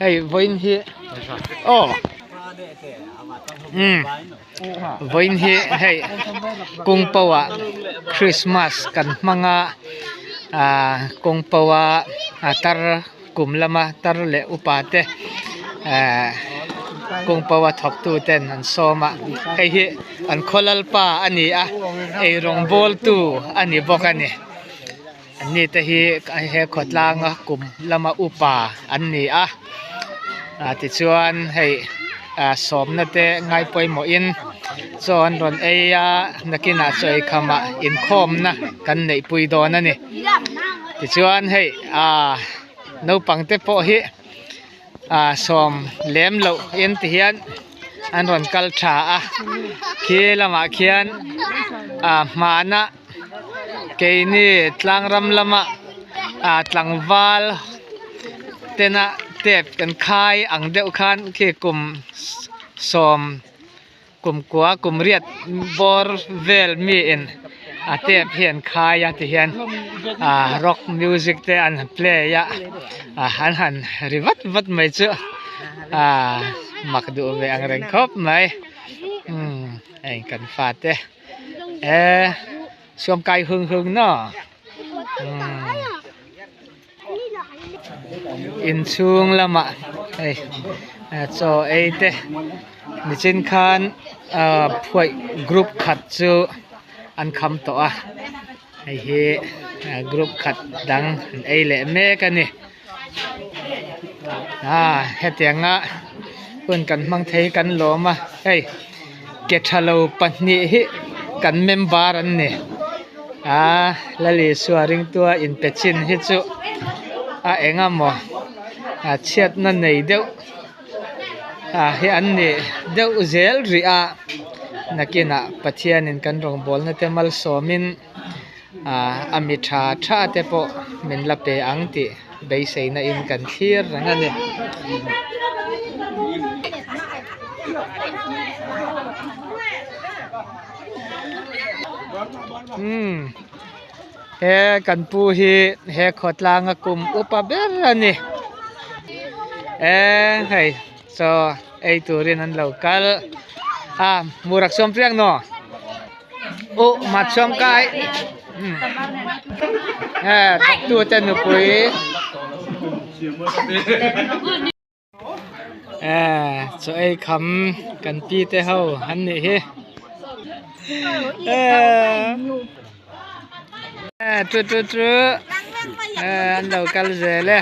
Hei vawiin hi aw umm vawiin hi hei kung pawh ah christmas kan hmang a ah kung pawh a tar kum lama tar leh upa te ehh kung pawh a thawk tu ten an sawm a hei hi an khaw lalpa a ni a eirawng bawl tu a ni bawk a ni. An ni te hi he khawtlanga kum lama upa an ni a ah tichuan hei ah sawmna te ngai pawimawhin chaw an rawn ei a nakinah chaw ei khamah inkhawmna kan neih pui dawn a ni tichuan hei ah naupang te pawh hi ah sawm lem loh in ti hian an rawn kal tha a khi lamah khian ah hmana. Keini tlangram lama ah tlangval tena tep kan khai ang deuh khan khi kum sawm kum kua kum riat bawr vel mi in a tep hi an khai a ti hian ah rock music te an play a ah an han ri vat vat mai chu ah mak duh ve ang reng khawp mai umm hei kan fate. E suam kai hung hung na inchhung lamah hei chaw ei te nichin khan ah phuaih group khat chu an kham tawh a hei hi group khat dang an ei leh mek a ni ah hetianga hun kan hmang thei kan lawm a hei ke tha lo pahnih hi kan member an ni ah Lalisua ringtua inpe chin hi chu a eng emaw a chhiatna nei deuh ah hi an ni deuh zel rih a nakinah Pathianin kan rawngbawlna te malsawmin. Ah a mi tha tha te pawh min la pe ang tih beiseina in kan thlir reng a ni. Umm he kan pu hi he khawtlanga kum upa ber a ni e hei chaw ei turin an lo kal a murak sawm piang naw. Uh mat sawm kai eh tu te nupui eh chaw ei kham kan pi te ho an nih hi eh eh chu chu chu eh an lo kal zel e.